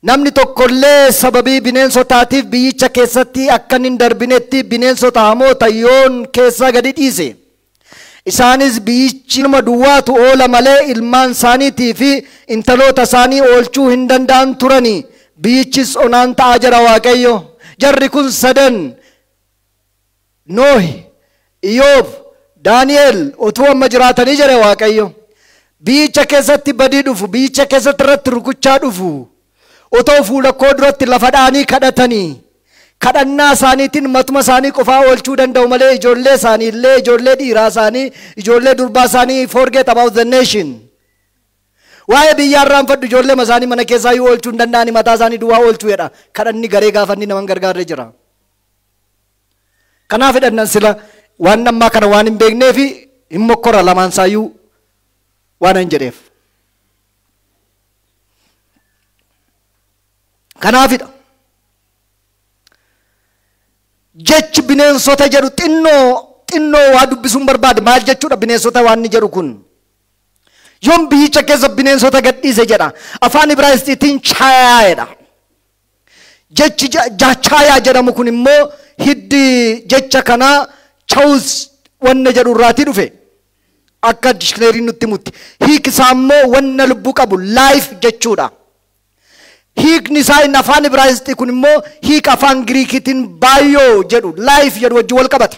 namni tokkollee sababii bineensotaatiif biyyicha keessatti akka hin darbinetti bineensota hamoota yoon keessa gadi dhiise. Isaanis biyyichi nama duwwaatu oola malee ilmaan isaaniitii fi intaloota isaanii oolchuu hin danda'an turani. Biyyichis onaan ta'a jedha Waaqayyo. Jarri kun sadan Noohi, Iyoob, Daani'el utuu amma jiraatanii jedhe Waaqayyo. Biyyicha keessatti badii dhufu, biyyicha keessatti irratti rukuchaa dhufu. Otoo fuula koo duratti lafa dha'anii kadhatanii kadhannaa isaaniitiin matuma isaanii qofaa oolchuu danda'u malee ijoollee isaanii illee, ijoollee dhiiraa isaanii, ijoollee durbaa isaanii, forget about the nation. Waa'ee biyyaa irraanfadhu, ijoollee isaanii mana keessaa iyyuu oolchuu hin danda'ani, mataa isaanii duwwaa oolchuu jedha. Kadhanni garee gaafanni nama hin gargaarre jira. Kanaaf hidhannan sila waan ammaa kana waan hin beekneefi hin mokkora lamaan isaayyuu waan hin jedheef. Kanaafidha. Jechi bineensota jedhu xinnoo waa dubbisuun barbaade. Maal jechuudha bineensota waan inni jedhu kun? Yoom biyyicha keessa bineensota gadhiise jedha. Afaan Ibraayisxiitiin chaayaa jedha. Jechi chaayaa jedhamu kun immoo hiddi jecha kanaa chawus wanna jedhu irraatii dhufe. Akka dictionary nutti himutti. Hiiki isaa immoo wanna lubbuu qabu, life jechuudha. Hiikni isaa inni afaan Ibraayisxii kun immoo hiika afaan Giriikiitiin baayoo jedhu, life jedhu wajjin wal qabata.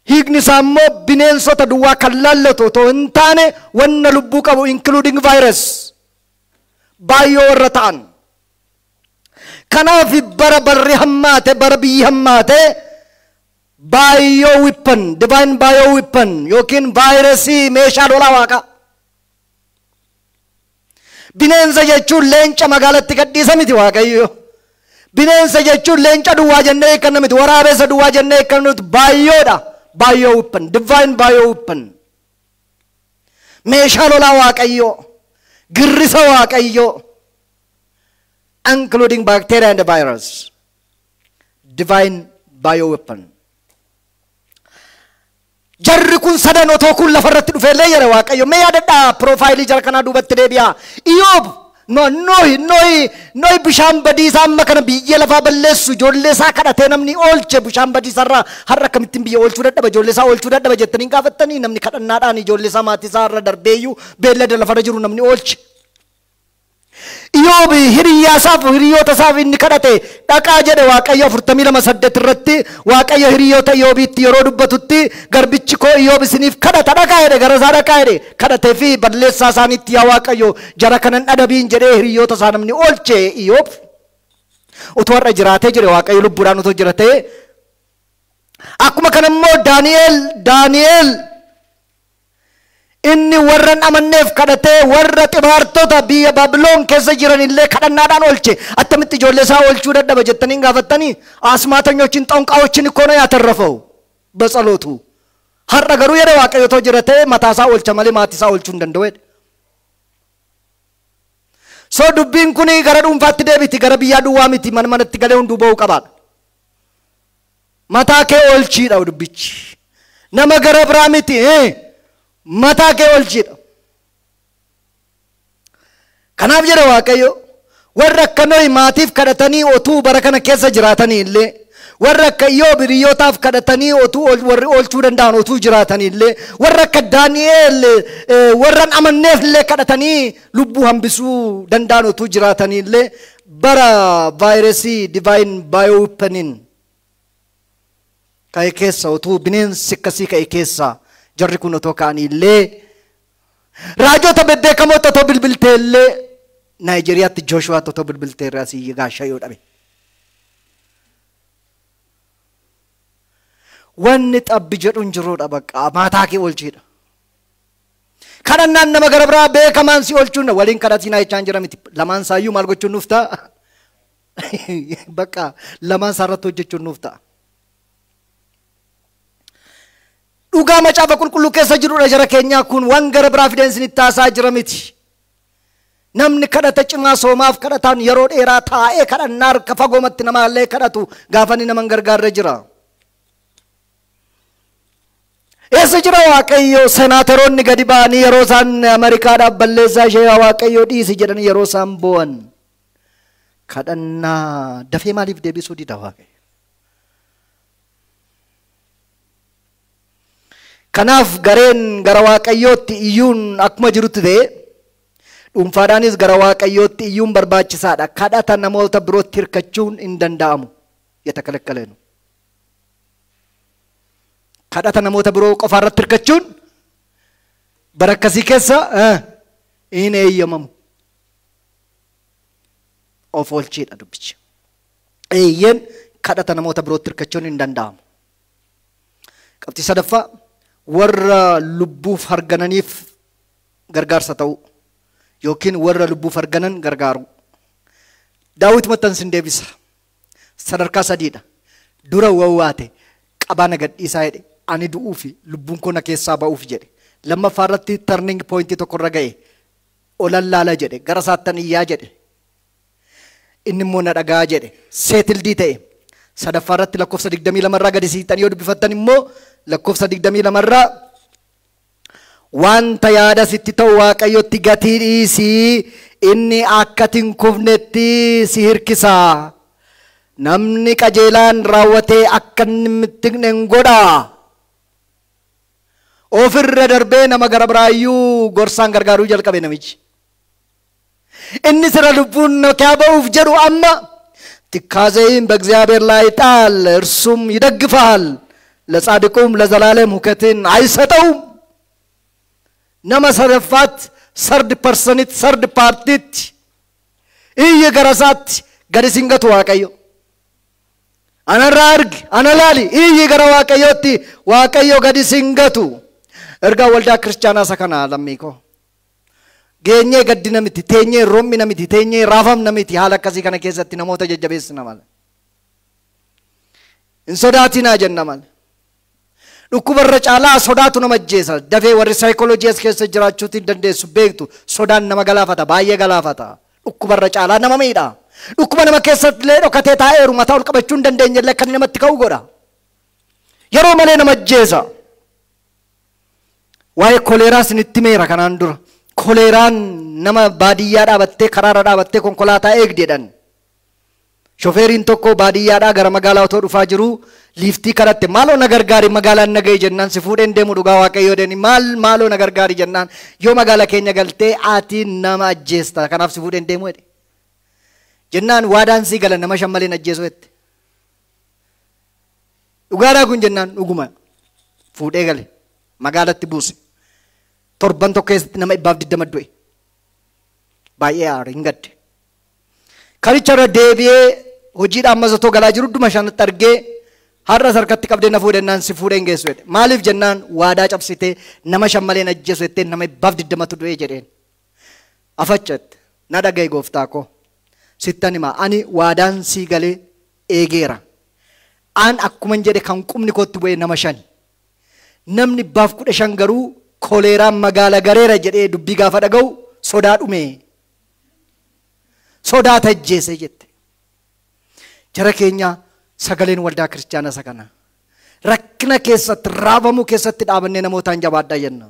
Hiikni isaa immoo bineensota duwwaa kan laallatu otoo hin taane wanna lubbuu qabu, including virus, baayoo warra ta'an. Kanaaf bara barri hammaate, bara biyyi hammaate, bio weapon, divine bio weapon yookiin vaayirasii meeshaa lolaa waaqa. Bineensa jechuun leenca magaalatti gadhiisa miti Waaqayyo. Bineensa jechuun leenca duwwaa jennee hiikkanna miti, waraabessa duwwaa jennee hiikkanna miti, baayyoodha. Bio weapon, divine bio weapon. Meeshaa lolaa Waaqayyo, girrisa Waaqayyo, including bacteria and virus. Divine bio weapon. Jarri kun sadan otoo kun lafarratti dhufeellee jedhe Waaqayyo. Mee yaadadhaa, profile jara kanaa duubatti deebi'aa. Iyoob, no, Nohi bishaan badiisaa amma kana biyya lafaa balleessu ijoollee isaa kadhatee namni oolche bishaan badiisarraa har'a akkamittiin biyya oolchuu dadhaba, ijoollee isaa oolchuu dadhaba jettanii gaafattanii? Namni kadhannaadhaan ijoollee isaa, maatii isaa irra darbeeyyuu beellada lafarra jiru namni oolche. Iyoob hiriyyaa isaaf, hiriyoota isaaf inni kadhate dhaqaa jedhe Waaqayyo 42:8 irratti. Waaqayyo hiriyoota Iyoobiitti yeroo dubbatutti garbichi koo Iyoob isiniif kadhata, dhaqaa jedhe, gara isaa dhaqaa jedhe. Kadhatee fi balleessaa isaaniitti yaa Waaqayyo jara kanan adabiin jedhee hiriyoota isaa namni oolche Iyoob. Utuu har'a jiraatee jedhe Waaqayyo, lubbuudhaan utuu jiraatee. Akkuma kana immoo Daani'eel inni warra hin amanneef kadhatee warra xibaartota biyya Baabiloon keessa jiran illee kadhannaadhaan oolche. Attamitti ijoollee isaa oolchuu dadhaba jettanii gaafattanii? አስማተኞችን ጠንቋዮችን እኮ ነው ያተረፈው በጸሎቱ። Har'a garuu jedhe Waaqayyo otoo jira ta'e mataa isaa oolcha malee maatii isaa oolchuu hin danda'u jedhe. So dubbiin kun gara dhuunfaatti deebiti, gara biyyaa duwwaa miti, mana manatti galee hunduu ba'uu qabaadha. Mataa kee oolchiidha dubbichi. Nama gara biraa miti, mataa kee oolchiidha. Kanaaf jedhe Waaqayyo, warra akka Nohi maatiif kadhatanii otuu bara kana keessa jiraatanii illee, warra akka Iyyoob hiriyootaaf kadhatanii otuu warri oolchuu danda'an otuu jiraatanii illee, warra akka Daani'eel warra hin amanneef illee kadhatanii lubbuu hambisuu danda'an otuu jiraatanii illee, bara vaayirasii divine bioweaponiin ka'e keessa, otuu bineensi akkasii ka'e keessa jarri kun otoo ka'anii illee, raajota bebbeekamoota otoo bilbiltee illee, Naayijeriyaatti Jooshuwaatti otoo bilbiltee irraa asii gaashaa yoo dhabe. Wanni xabbi jedhu hin jiruudha, bakka mataa kee oolchiidha. Kadhannaan nama gara biraa beekamaan si oolchuun waliin kadhatinaa jechaan jira miti. Lamaan isaayyuu maal gochuun nuuf ta'a? Bakka lamaan isaa irratti hojjechuun nuuf ta'a. Dhugaa macaafa qulqulluu keessa jirudha jara keenyaa, kun waan gara biraa fideen isinitti haasaa jira miti. Namni kadhata cimaa soomaaf kadhataan yeroo dheeraa taa'ee kadhannaa harka fagoomatti namaallee kadhatu gaafa inni nama hin gargaarre jira. Eessa jira Waaqayyo? Senaateroonni gadi ba'anii yeroo isaan Ameerikaadhaaf balleessaa ishee Waaqayyo dhiisi jedhanii yeroo isaan boo'an kadhannaa dafee maaliif deebisuu dida Waaqayyo? Kanaaf gareen gara Waaqayyootti iyyuun akkuma jirutti ta'e, dhuunfaadhaanis gara Waaqayyootti iyyuun barbaachisaadha. Kadhata namoota birootti hirkachuun hin danda'amu. የተከለከለ ነው። Kadhata namoota biroo qofa irratti hirkachuun bara akkasii keessa hin eeyyamamu. Of oolchiidha dubbichi. Eeyyeen kadhata namoota birootti hirkachuun hin danda'amu. Qabxii sadaffaa warra lubbuuf hargananiif gargaarsa ta'u yookiin warra lubbuuf harganan gargaaru. Daawit maxxansin deebisa. Sadarkaa sadiidha. Dura wawwaate qabaa na gadhiisaa jedhe ani du'uufi lubbuun koo na keessaa ba'uuf jedhe. Lammaffaa irratti turning point tokko irra ga'e. Olan laala jedhe gara isaattan iyyaa jedhe. Inni immoo na dhagaa jedhe settled ta'e. Sadaffaa irratti lakkoofsa 22 irraa gadi siiqxanii yoo dubbifattan immoo lakkoofsa 22 irraa wanta yaada sitti ta'u Waaqayyotti gatii dhiisii inni akka ati hin kufnetti si hirkisa. Namni qajeelaan raawwatee akka inni hin mittiqne hin godha. Ofirra darbee nama gara biraayyuu gorsaan gargaaruu jalqabe namichi. Inni sira lubbuun kaa ba'uuf jedhu amma ትካዜህን በእግዚአብሔር ላይ ጣል፣ እርሱም ይደግፍሃል፣ ለጻድቁም ለዘላለም ሁከትን አይሰጠውም። Nama sadaffaatti third personitti third partytti iyya gara isaatti gadi sin gatu Waaqayyo. Anarraa argi, ana laali, iyyi gara Waaqayyootti Waaqayyo gadi sin gatu. Ergaa waldaa kiristaanaa isa kana lammii koo. Geenyee gaddina miti, teenyee rommina miti, teenyee raafamna miti haala akkasii kana keessatti namoota jajjabeessina malee. Hin sodaatinaa jenna malee. Dhukkubarra caalaa sodaatu nama ajjeesa. Dafee warri saayikooloojii as keessa jiraachuutiin dandeessu beektu sodaan nama galaafata baay'ee galaafata. Dhukkubarra caalaa nama miidha. Dhukkuba nama keessatti illee dhokatee taa'eeru mataa ol qabachuu hin dandeenye illee akka inni namatti ka'u godha. Yeroo malee nama ajjeesa. Waa'ee koleeraa isinitti himeera kanaan dura. Koleeraan nama baadiyyaa dhaabattee karaarra dhaabattee konkolaataa eegdi jedhan. Shofeeriin tokko baadiyyaadhaa gara magaalaa otoo dhufaa jiru liiftii kadhatte maaloo na gargaari magaalaan na ga'e jennaan si fuudheen deemu dhugaa Waaqayyoo deeni maal maaloo na gargaari jennaan yoo magaala keenya galtee ati nama ajjeesta kanaaf si fuudheen deemu jedhe. Jennaan waadaan sii gala nama shan malee ajjeesu jette. Dhugaadhaa kun jennaan dhuguma fuudhee gale magaalatti buuse. Torban tokko keessatti nama 120 du'e. Baay'ee aare hin gadde. Karicha irra deebi'ee hojiidhaan mazatoo galaa jiru dhuma shanatti argee har'as harkatti qabdee na fuudhennaan si fuudheen geessu jedhe. Maaliif jennaan waadaa cabsitee nama shan malee ajjeesu jettee nama 120 du'e jedheen. Afachatte na dhaga'i gooftaa koo sittan hima ani waadaan sii galee eegeera. An akkuman jedhe kan qubni kootti bu'e nama shani. Namni 115 garuu koleeraan magaala gareera jedhee dubbii gaafa dhaga'u sodaa dhume. Sodaa tajjeese jette. Jara keenya sagaleen waldaa kiristaanaa isa kana. Rakkina keessatti raafamuu keessatti dhaabannee namootaan jabaadhaa jenna.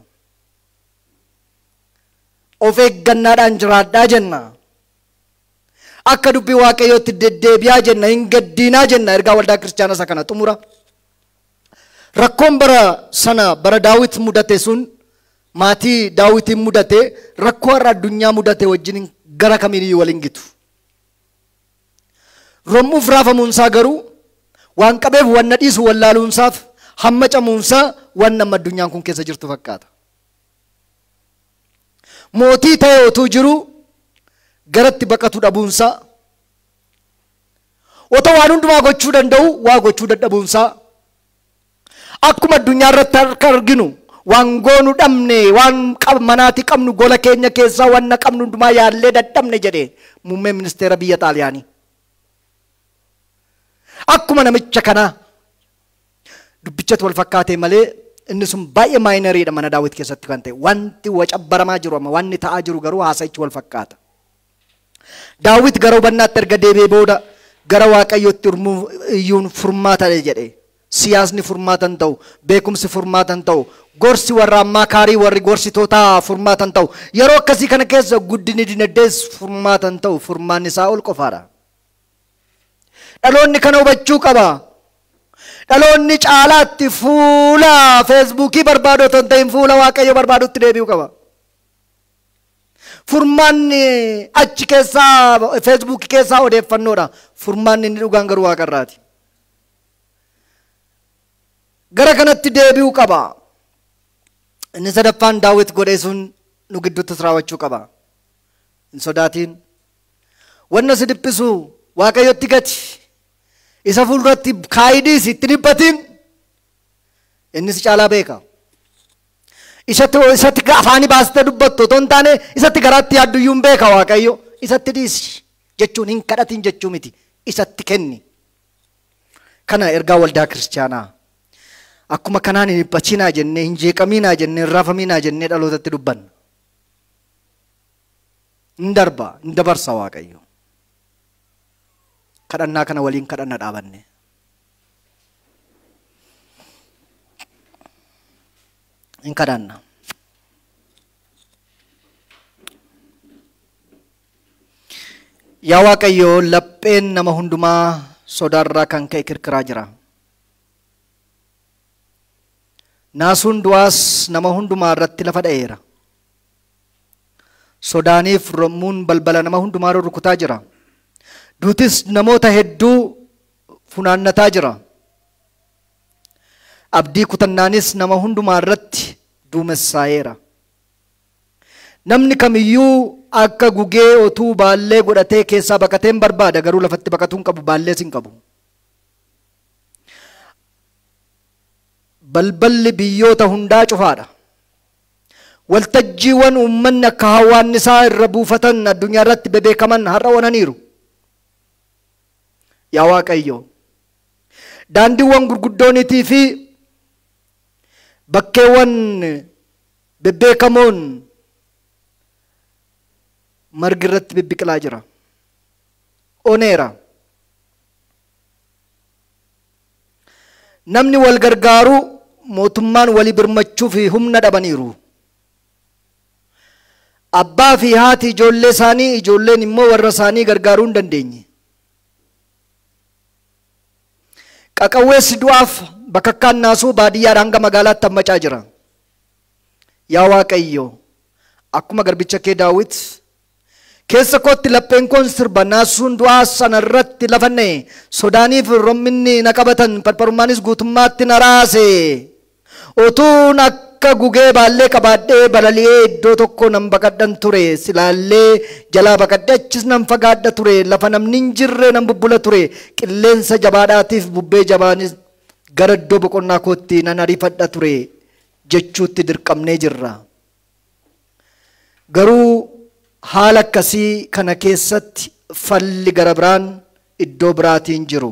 Of eeggannaadhaan jiraadhaa jenna. Akka dubbii Waaqayyootti deddeebi'aa jenna hin gaddiinaa jenna ergaa waldaa kiristaanaa isa kana xumura. Rakkoon bara sana bara Daawit mudate sun maatii Daawitiin mudate rakkoo har'a addunyaa mudate wajjin gara kamiiniyyuu waliin gitu. Rommuuf raafamuunsaa garuu waan qabeef wanna dhiisu wallaaluunsaaf hamma camuunsaa waan amma addunyaan kun keessa jirtu fakkaata. Mootii ta'e otuu jiru garatti baqatu dhabuunsaa otoo waan hundumaa gochuu danda'u waa gochuu dadhabuunsaa akkuma addunyaa irratti harka arginu waan goonu dhabne waan manaati qabnu gola keenya keessaa wanna qabnu hundumaa yaallee dadhabne jedhe muummeen ministeera biyya Xaaliyaanii. Akkuma namicha kanaa dubbichatu wal fakkaate malee inni sun baay'ee minoriidha mana Daawit keessatti kan ta'e wanti wacabbaramaa jiru amma wanni ta'aa jiru garuu haasa'ichi wal fakkaata. Daawit gara hubannaatti erga deebi'ee booda gara Waaqayyootti iyyuun furmaata jedhe. Siyaasni furmaata hin ta'u, beekumsi furmaata hin ta'u, gorsi warra ammaa kaarii warri gorsitootaa furmaata hin ta'u. Yeroo akkasii kana keessa guddinni dinagdees furmaata hin ta'u, furmaanni isaa ol qofaadha. Dhaloonni kana hubachuu qaba. Dhaloonni caalaatti fuula feesbuukii barbaadu otoo hin ta'in fuula Waaqayyo barbaadutti deebi'uu qaba. Furmaanni achi keessaa feesbuukii keessaa odeeffannoodha. Furmaanni inni dhugaan garuu Waaqarraati. Gara kanatti deebi'uu qaba. Inni sadaffaan Daawit godhe sun nu gidduuttis raawwachuu qaba. Hin sodaatiin. Wanna si dhiphisu Waaqayyotti gati. Isa fuulduratti kaayidiis itti dhiphatiin inni si caalaa beeka. Isatti afaanii baastee dubbattu otoo hin taane isatti garaatti yaadduyyuu hin beeka Waaqayyo. Isatti dhiisi jechuun hin kadhatin jechuu miti. Isatti kenni. Kana ergaa waldaa kiristaanaa. Akkuma kanaan hin dhiphatinaa jennee, hin jeeqaminaa jennee, hin raafaminaa jennee dhalootatti dubbanna. Hin darba, hin dabarsa Waaqayyo. Kadhannaa kana waliin kadhanna dhaabanne. Hin kadhanna. Yaa Waaqayyo, lapheen nama hundumaa sodaarraa kan ka'e kirkiraa jira. Naasuun du'aas nama hundumaa irratti lafa dha'eera. Sodaaniif rommuun balbala nama hundumaa rukutaa jira. Duutis namoota hedduu funaannataa jira. Abdii kutannaanis nama hundumaa irratti duumessaa'eera. Namni kamiyyuu akka gugee otuu baallee godhatee keessaa baqatee hin barbaada, garuu lafatti baqatuu hin qabu, baallees hin qabu. Balballi biyyoota hundaa cufaadha. Waltajjiiwwan uummanni akka hawaannisaa irra buufatan addunyaa irratti bebeekaman har'a onaniiru. Yaa Waaqayyo, daandiiwwan gurguddooniitii fi bakkeewwan bebbeekamoon margi irratti bibbiqilaa jira. Oneera. Namni wal gargaaru mootummaan walii birmachuu fi humna dhabaniiru. Abbaa fi haati ijoollee isaanii, ijoolleen immoo warra isaanii gargaaruu hin dandeenye. Qaqawweessi du'aaf bakakkaan naasuu baadiyyaadhaan hanga magaalaatti hammacaa jira. Yaa Waaqayyo, akkuma garbicha kee Daawit keessa kootti lapheen koon sirba, naasuun du'aa sana irratti lafa na'e, sodaaniif romminni na qabatan, parparummaanis guutummaatti na raase. Otuun akka gugee baallee qabaadhee balali'ee iddoo tokko nan baqadhan ture, silaallee jalaa baqadhee achis nan fagaadha ture, lafa namni hin jirre nan bubbula ture, qilleensa jabaadhaatiif bubbee jabaanis gara iddoo boqonnaa kootti nan ariifadha ture jechuutti dirqamnee jirra. Garuu haala akkasii kana keessatti falli gara biraan iddoo biraatiin jiru.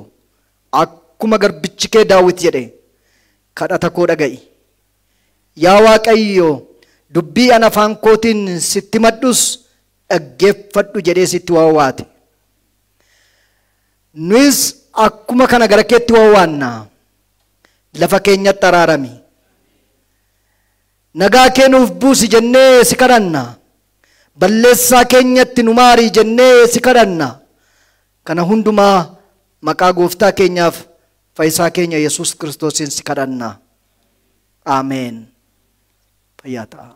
Akkuma garbichi kee Daawit jedhe, kadhata koo dhaga'i. Yaa Waaqayyo, dubbii ana afaan kootiin sitti madhus dhaggeeffadhu jedhee sitti wawaate. Nuyis akkuma kana gara keetti wawaanna. Lafa keenyatti araarami. Nagaa kee nuuf buusi jennee si kadhanna. Balleessaa keenyatti nu maarii jennee si kadhanna. Kana hundumaa maqaa gooftaa keenyaaf fayyisaa keenya Yesuus Kiristoosiin si kadhanna. Ameen. Fayyaa ta'a.